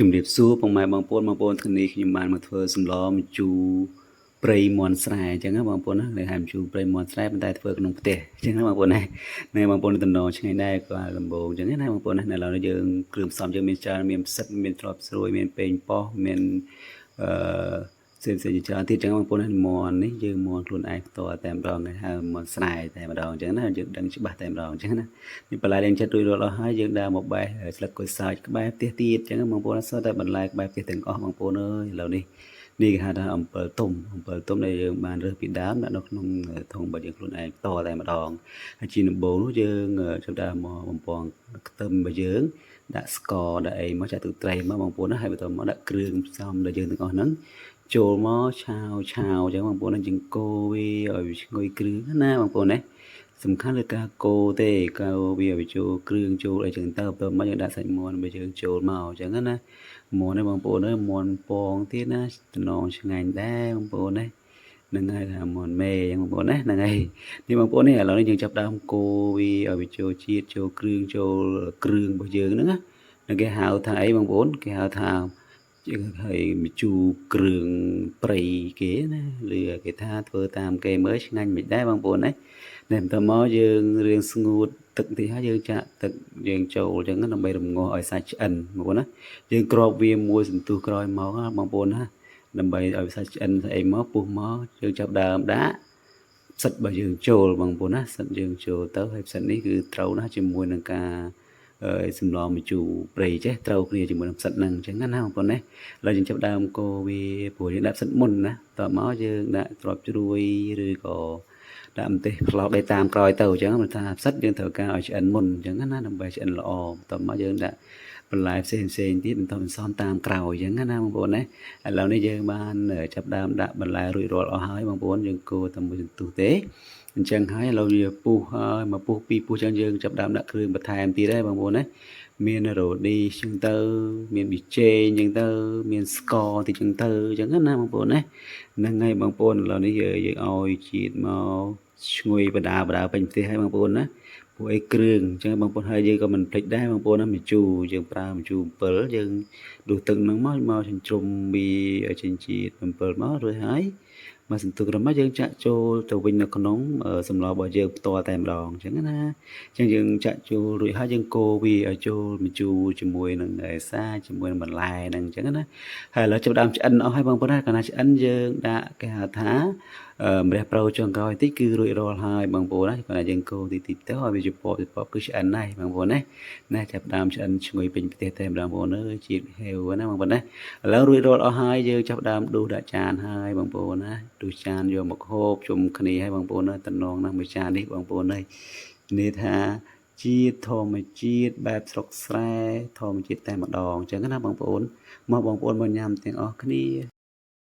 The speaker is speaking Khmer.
ជំរាបសួរពុកម៉ែបងប្អូនបងប្អូនថ្ងៃនេះខ្ញុំបានមកធ្វើសម្លម្ជូរព្រៃមាន់ស្រែអញ្ចឹងណាបងប្អូនណាគេហៅម្ជូរព្រៃមាន់ស្រែប៉ុន្តែធ្វើក្នុងផ្ទះអញ្ចឹងណាបងប្អូនណាណែបងប្អូនតំណងឆ្ងាញ់ដែរក៏ដំបងអញ្ចឹងណាបងប្អូនណាឥឡូវនេះយើងគ្រឿងផ្សំយើងមានច្រើនមានផ្សិតមានទ្រាប់ស្រួយមានប៉េងប៉ោះមានអឺផ្សេងផ្សេងៗជាច្រើនទៀតអញ្ចឹងបងប្អូនណាមាន់នេះយើងមាន់ខ្លួនឯងផ្ទាល់តែម្ដងគេហៅមាន់ស្រែតែម្ដងអញ្ចឹងណាយើងដឹងច្បាស់តែម្ដងអញ្ចឹងណា នេះបន្លែលាងចិត្តរួចរាល់អស់ហើយយើងដើរមកបេះស្លឹកគយសើចក្បែរផ្ទះទៀតអញ្ចឹងបងប្អូនសុទ្ធតែបន្លែក្បែរផ្ទះទាំងអស់បងប្អូនអើយឥឡូវនេះនេះគេហៅថាអំពិលទុំអំពិលទុំដែលយើងបានរើសពីដើមដាក់នៅក្នុងធុងរបស់យើងខ្លួនឯងផ្ទាល់តែម្ដងហើយជាដំបូងនោះយើងចាប់ដើមមកបំពងខ្ទឹមរបស់យើងដាក់ស្ករដាក់អីមកចាក់ទឹកត្រីមកបងប្អូនណាហើយបន្តមកដាក់គ្រឿងផ្សំដែលយើងទាំងអស់ហ្នឹងចូលមកឆាវឆាវអញ្ចឹងបងប្អូនណាយើងកូរវាឲ្យវាឈ្ងុយគ្រឿងណាបងប្អូនណា សំខាន់លើការកូរទេកូរវាឲ្យចូលគ្រឿងចូលអីចឹងទៅបន្ទាប់មកយើងដាក់សាច់មាន់របស់យើងចូលមកអញ្ចឹងណាមាន់នេះបងប្អូនអើយមាន់ពងទៀតណាតំណងឆ្ងាញ់ដែរបងប្អូនណាហ្នឹងហើយថាមាន់មេអញ្ចឹងបងប្អូនណាហ្នឹងហើយនេះបងប្អូននេះឥឡូវនេះយើងចាប់ដើមកូរវាឲ្យវាចូលជាតិចូលគ្រឿងចូលគ្រឿងរបស់យើងហ្នឹងណាហ្នឹងគេហៅថាអីបងប្អូនគេហៅថាជាហើយម្ជូរគ្រឿងព្រៃគេណាឬគេថាធ្វើតាមគេមើលឆ្ងាញ់មិនដែរបងប្អូនណា នេះបន្តមកយើងរៀងស្ងួតទឹកតិចហើយយើងចាក់ទឹកយើងចូលអញ្ចឹងដើម្បីរំងាស់ឲ្យសាច់ឆ្អិនបងប្អូនណាយើងគ្របវាមួយសន្ទុះក្រោយមកណាបងប្អូនណាដើម្បីឲ្យសាច់ឆ្អិនស្អីមកពុះមកយើងចាប់ដើមដាក់ផ្សិតរបស់យើងចូលបងប្អូនណាផ្សិតយើងចូលទៅហើយផ្សិតនេះគឺត្រូវណាស់ជាមួយនឹងការអឺសម្លម្ជូរព្រៃចេះត្រូវគ្នាជាមួយនឹងផ្សិតហ្នឹងអញ្ចឹងណាបងប្អូនណាឥឡូវយើងចាប់ដើមកូរវាព្រោះយើងដាក់ផ្សិតមុនណាតមកយើងដាក់ទ្រាប់ជ្រួយឬក៏ដាក់ម្ទេសផ្លោកដីតាមក្រោយទៅអញ្ចឹងមិនថាផ្សិតយើងត្រូវការឲ្យឆ្អិនមុនអញ្ចឹងណាដើម្បីឆ្អិនល្អបន្ទាប់មកយើងដាក់បន្លែផ្សេងផ្សេងទៀតបន្តបន្សំតាមក្រោយអញ្ចឹងណាបងប្អូនណាឥឡូវនេះយើងបានចាប់ដើមដាក់បន្លែរួចរាល់អស់ហើយបងប្អូនយើងកូរតែមួយសន្ទុះទេអញ្ចឹងហើយឥឡូវវាពុះហើយមកពុះពីរពុះអញ្ចឹងយើងចាប់ដើមដាក់គ្រឿងបន្ថែមទៀតដែរបងប្អូនណាមានរ៉ូឌីអញ្ចឹងទៅមានប៊ីចេងអញ្ចឹងទៅមានស្ករតិចអញ្ចឹងទៅអញ្ចឹងណាបងប្អូនណាហ្នឹងហើយបងប្អូនឥឡូវនេះយើងឲ្យជាតិមកឈ្ងុយបដាបដាពេញផ្ទះហើយបងប្អូនណាពួកអីគ្រឿងអញ្ចឹងបងប្អូនហើយយើងក៏មិនភ្លេចដែរបងប្អូនណាម្ជូរយើងប្រើម្ជូរអំពិលយើងដួសទឹកហ្នឹងមកមកចិញ្ច្រុំវាឲ្យចេញជាតិអំពិលមករួចហើយមកសន្ទុះក្រមកយើងចាក់ចូលទៅវិញនៅក្នុងសម្លរបស់យើងផ្ទាល់តែម្ដងអញ្ចឹងណាអញ្ចឹងយើងចាក់ចូលរួចហើយយើងកូរវាឲ្យចូលម្ជូរជាមួយនឹងសាជាមួយនឹងបន្លែហ្នឹងអញ្ចឹងណាហើយឥឡូវចាប់ដើមឆ្អិនអស់ហើយបងប្អូនណាកាលណាឆ្អិនយើងដាក់គេហៅថាម្រះព្រៅចុងក្រោយតិចគឺរួចរាល់ហើយបងប្អូនណាគាត់ថាយើងកូរតិចតិចទៅឲ្យវាជាពប់ពប់គឺឆ្អិនហើយបងប្អូនណាណាចាប់ដើមឆ្អិនឈ្ងុយពេញផ្ទះតែម្ដងបងប្អូនអើយជាតិហេវណាបងប្អូនណាឥឡូវរួចរាល់អស់ហើយយើងចាប់ដើមដួសដាក់ចានហើយបងប្អូនណាដួសចានយកមកហូបជុំគ្នាហើយបងប្អូនណាតំណងណាស់មួយចាននេះបងប្អូនអើយនេះថាជាតិធម្មជាតិបែបស្រុកស្រែធម្មជាតិតែម្ដងអញ្ចឹងណាបងប្អូនមកបងប្អូនមកញ៉ាំទាំងអស់គ្នា។